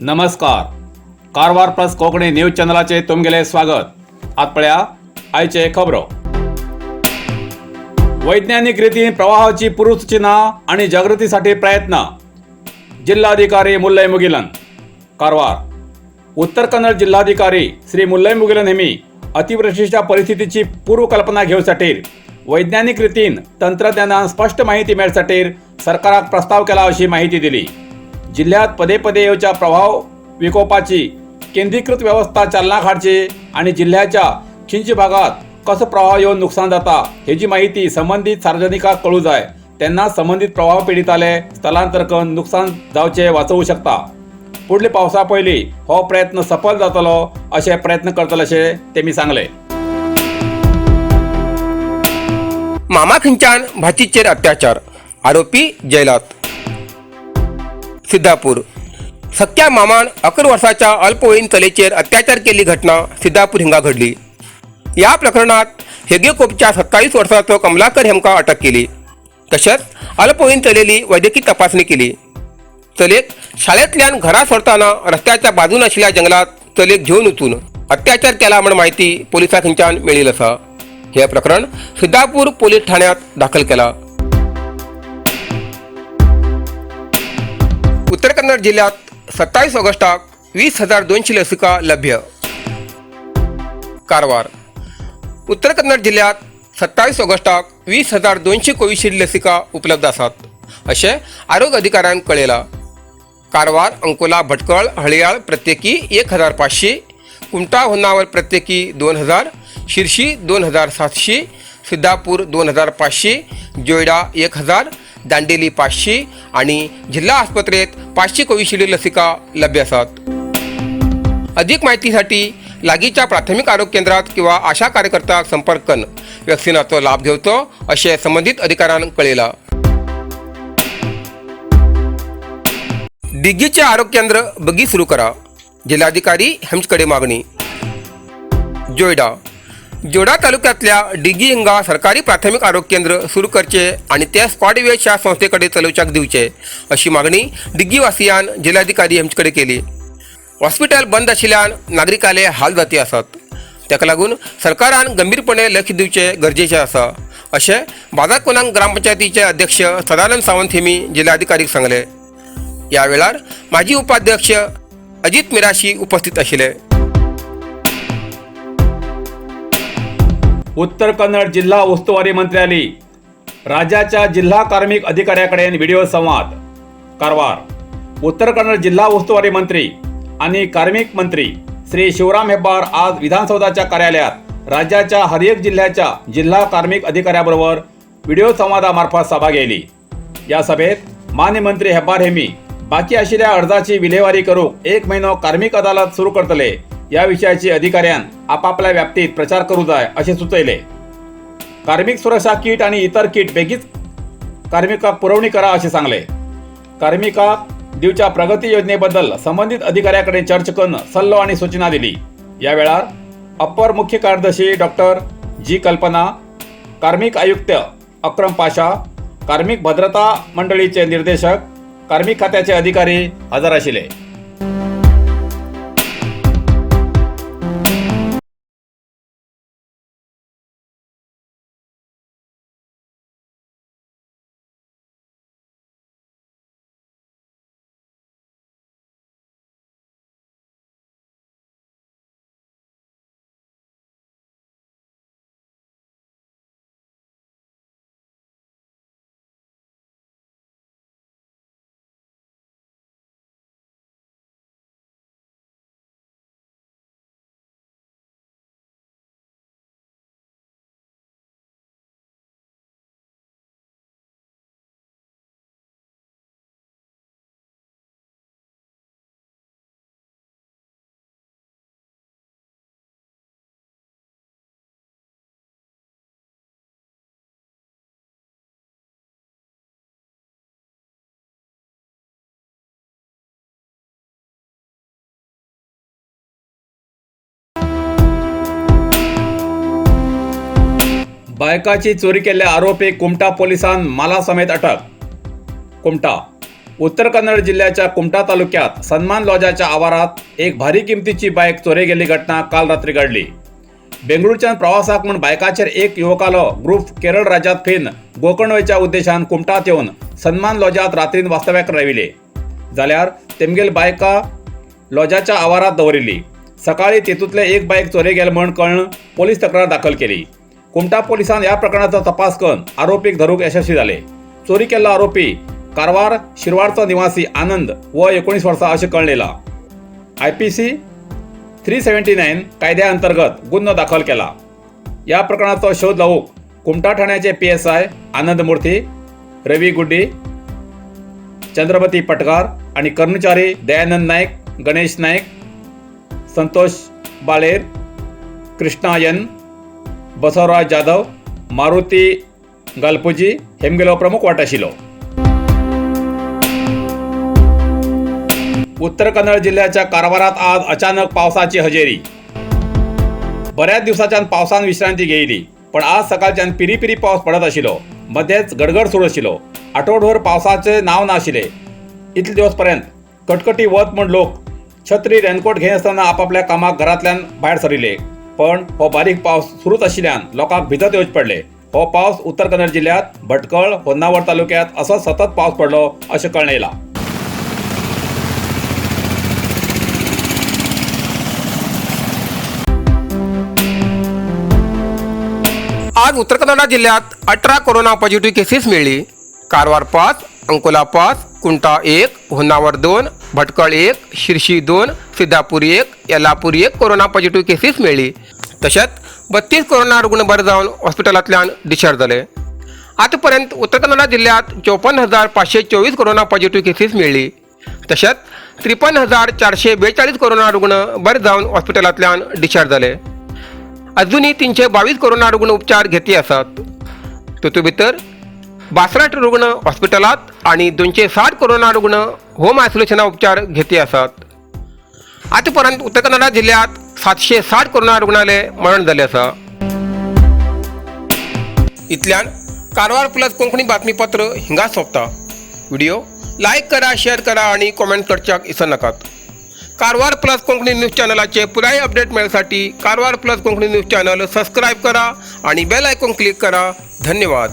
नमस्कार, Karwar plus Konkani news चॅनलाचे तुमगेले स्वागत. आत पळया आयचे खबरो. वैज्ञानिक रितीन प्रवाहाची पूर्वसूचना आणि जागृतीसाठी प्रयत्न, जिल्हाधिकारी मुल्लय मुगिलन. कारवार. उत्तर कन्नड जिल्हाधिकारी श्री मुल्लय मुगिलन हेमी अतिवृष्टीच्या परिस्थितीची पूर्वकल्पना घेवसाठी वैज्ञानिक रितीन तंत्रज्ञानान स्पष्ट माहिती मेळसाठी सरकाराक प्रस्ताव केला अशी माहिती दिली. जिल्ह्यात पदे पदे येवच्या प्रभाव विकोपाची केंद्रीकृत व्यवस्था चालनाक हाडची आणि जिल्ह्याच्या खिंच भागात कसो प्रभाव येवन नुकसान जाता हेजी माहिती संबंधित सार्वजनिकाक कळू जाय, तेन्ना संबंधित प्रभाव पिडिताले स्थलांतर करून नुकसान जावचे वाचोवू शकता. पुढले पावसा पयलीं हो प्रयत्न सफल जातलो अशे प्रयत्न करतले अशें तेमी सांगले. मामा खंयच्यान भाचीचेर अत्याचार, आरोपी जैलात. सिद्धापूर. सख्या मामान 11 वर्साच्या अल्पवयीन चलेचेर अत्याचार केल्ली घटना सिद्धापूर हिंगा घडली. या प्रकरणात हेगेकोपच्या 27 वर्साचो कमलाकर हेमकां अटक केली. तशेंच अल्पवयीन चलेली वैद्यकी तपासणी केली. चलेक शाळेंतल्यान घरा सोडताना रस्त्याच्या बाजून आशिल्ल्या जंगलात चलेक घेवन वचून अत्याचार केला म्हण माहिती पोलिसां खंयच्यान मेळिल्ली आसा. हे प्रकरण सिद्धापूर पोलीस ठाण्यात दाखल केला. उत्तर कन्नड जिल्ह्यात 27 ऑगस्टाक 20,200 लसिका लभ्य. कारवार. उत्तर कन्नड जिल्ह्यात 27 ऑगस्टाक 20,200 कोविशिल्ड लसिका उपलब्ध आसात अशें आरोग्य अधिकाऱ्यान कळयलां. कारवार, अंकोला, भटकळ, हळियाळ प्रत्येकी 1500, कुमटा, होन्नावर प्रत्येकी 2000, शिर्शी 2700, सिद्धापूर 2500, जोयडा 1000, दांडेली 500 आणि जिल्हा आस्पत्रेत 500 कोविशिल्ड लसिका लभ्य आसात. अधिक माहितीसाठी लागींच्या प्राथमिक आरोग्य केंद्रात किंवा आशा कार्यकर्त्याक संपर्क करून वॅक्सिनाचो लाभ घेवचो अशें संबंदीत अधिकाऱ्यान कळयलां. डिग्गीचे आरोग्य केंद्र बगी सुरू करा, जिल्हाधिकारी हेमचकडे मागणी. जोयडा. जोडा तालुक्यातल्या डिग्गी हिंगा सरकारी प्राथमिक आरोग्य केंद्र सुरू करचे आणि ते स्कॉटवेज ह्या संस्थेकडे चलोवच्याक दिवचे अशी मागणी डिग्गीवासियान जिल्हाधिकारी हेमचकडे केली. हॉस्पिटल बंद आशिल्ल्यान नागरिकाले हाल जाती आसात. ताका लागून सरकारान गंभीरपणे लक्ष दिवचे गरजेचे आसा अशें बाजारकोनांग ग्रामपंचायतीचे अध्यक्ष सदानंद सावंत हेमी जिल्हाधिकारीक सांगले. या वेळार माजी उपाध्यक्ष अजित मिराशी उपस्थित आशिल्ले. उत्तर कन्नड जिल्हा उस्तवारी मंत्र्याली राज्याच्या जिल्हा कार्मिक अधिकाऱ्याकडेन व्हिडिओ संवाद. कारवार. उत्तर कन्नड जिल्हा उस्तवारी मंत्री आणि कार्मिक मंत्री श्री शिवराम हेब्बार आज विधानसौधाच्या कार्यालयात राज्याच्या हर एक जिल्ह्याच्या जिल्हा कार्मिक अधिकाऱ्याबरोबर व्हिडिओ संवादामार्फत सभा घेतली. या सभेत मान्य मंत्री हेब्बार हेमी बाकी आशिल्ल्या अर्जाची विलेवारी करूक एक महिनो कार्मिक अदालत सुरू करतले. या विषयाची अधिकाऱ्यान आपापल्या व्याप्तीत प्रचार करू जाय असे सुचयले. कार्मिक सुरक्षा किट आणि इतर किट बेगीच कार्मिकाक पुरवणी करा असे सांगले. कार्मिकाक दिवच्या प्रगती योजनेबद्दल संबंधित अधिकाऱ्याकडे चर्चा करून सल्लो आणि सूचना दिली. या वेळार अप्पर मुख्य कार्यदर्शी डॉक्टर जी कल्पना, कार्मिक आयुक्त अक्रम पाशा, कार्मिक भद्रता मंडळीचे निर्देशक, कार्मिक खात्याचे अधिकारी हजर आशिल्ले. बायकाची चोरी केल्ल्या आरोपी कुमटा पोलिसान माला समेत अटक. कुमटा. उत्तर कन्नड जिल्ह्याच्या कुमठा तालुक्यात सन्मान लॉजाच्या आवारात एक भारी किमतीची बायक चोरी गेल्ली घटना काल रात्री घडली. बेंगळूरच्यान प्रवासाक म्हूण बायकाचेर एक युवकालो ग्रुप केरळ राज्यात फिन गोकर्ण वयच्या उद्देशान कुमठात येवन सन्मान लॉजात रात्रीन वास्तव्याक राविले. जाल्यार तेमगेल बायका लॉजाच्या आवारात दवरिल्ली. सकाळी तेतूंतले एक बायक चोरी गेल म्हण कळ्ळ पोलीस तक्रार दाखल केली. कुमठा पोलिसान ह्या प्रकरणाचो तपास करून आरोपीक धरूंक यशस्वी जाले. चोरी केल्लो आरोपी कारवार शिरवाडचो निवासी आनंद वय 19 वर्सां अशें कळ्ळेला. IPC 379 कायद्या अंतर्गत गुन्हो दाखल केला. या प्रकरणाचो शोध लावूक कुमठा ठाण्याचे PSI आनंद मूर्ती, रवी गुड्डी, चंद्रपती पटकार आणि कर्मचारी दयानंद नाईक, गणेश नाईक, संतोष बाळेर, कृष्णा एन, बसवराज जाधव, मारुती गालपुजी हेमगेलो प्रमुख वांटो आशिल्लो. उत्तर कन्नड जिल्ह्याच्या कारवारात आज अचानक पावसाची हजेरी. बऱ्याच दिवसाच्यान पावसान विश्रांती घेयली, पण आज सकाळच्यान पिरी पिरी पावस पडत आशिल्लो. मध्येच गडगड सुरू आशिल्लो. आठवडभर पावसाचे नांव नाशिल्ले. इतले दिवस पर्यंत कटकटी वत म्हूण लोक छत्री रेनकोट घेनासतना आपापल्या कामाक घरांतल्यान भायर सरिल्ले, पण हो बारीक पावस सुरूच आशिल्ल्यान लोकांक भिजत येवचें पडलें. हो पावस उत्तर कन्नड जिल्ह्यात भटकळ, होन्नावर तालुक्यात असो सतत पावस पडलो अशें कळ्ळें येयलां. आज उत्तर कन्नडा जिल्ह्यात 18 कोरोना पॉझिटिव्ह केसेस मेळ्ळी. कारवार 5, अंकोला 5, कुंटा 1, Honnavar 2, Bhatkal 1, Shirshi 2, Siddhapur 1, Yellapur 1 corona positive cases मेळ्ळी. तशेंच 32 कोरोना रुग्ण बरे जावन हॉस्पिटलांतल्यान डिस्चार्ज जाले. आतापर्यंत उत्तर कन्नडा जिल्ह्यात 54,524 कोरोना पॉझिटिव्ह केसीस मेळ्ळी. तशेंच 53,442 कोरोना रुग्ण बरे जावन हॉस्पिटलांतल्यान डिस्चार्ज जाले. अजूनही 322 कोरोना रुग्ण उपचार घेती आसात. तातूंत भितर 62 रुग्ण हॉस्पिटलांत आनी 260 कोरोना रुग्ण होम आयसोलेशना उपचार घेती आसात. आतापर्यंत उत्तर कन्नडा जिल्ह्यात 760 कोरोना रुग्णाले मरण जाल्लें आसा. इतल्यान कारवार प्लस कोंकणी बातमीपत्र हिंगा सोंपता. व्हिडिओ लायक करा, शेअर करा आणि कॉमेंट करच्याक इसरनाकात. कारवार प्लस कोंकणी न्यूज चॅनलाचे पुराय update मेळसाठी Karwar plus Konkani news channel subscribe करा आणि बेल आयकॉन क्लिक करा. धन्यवाद.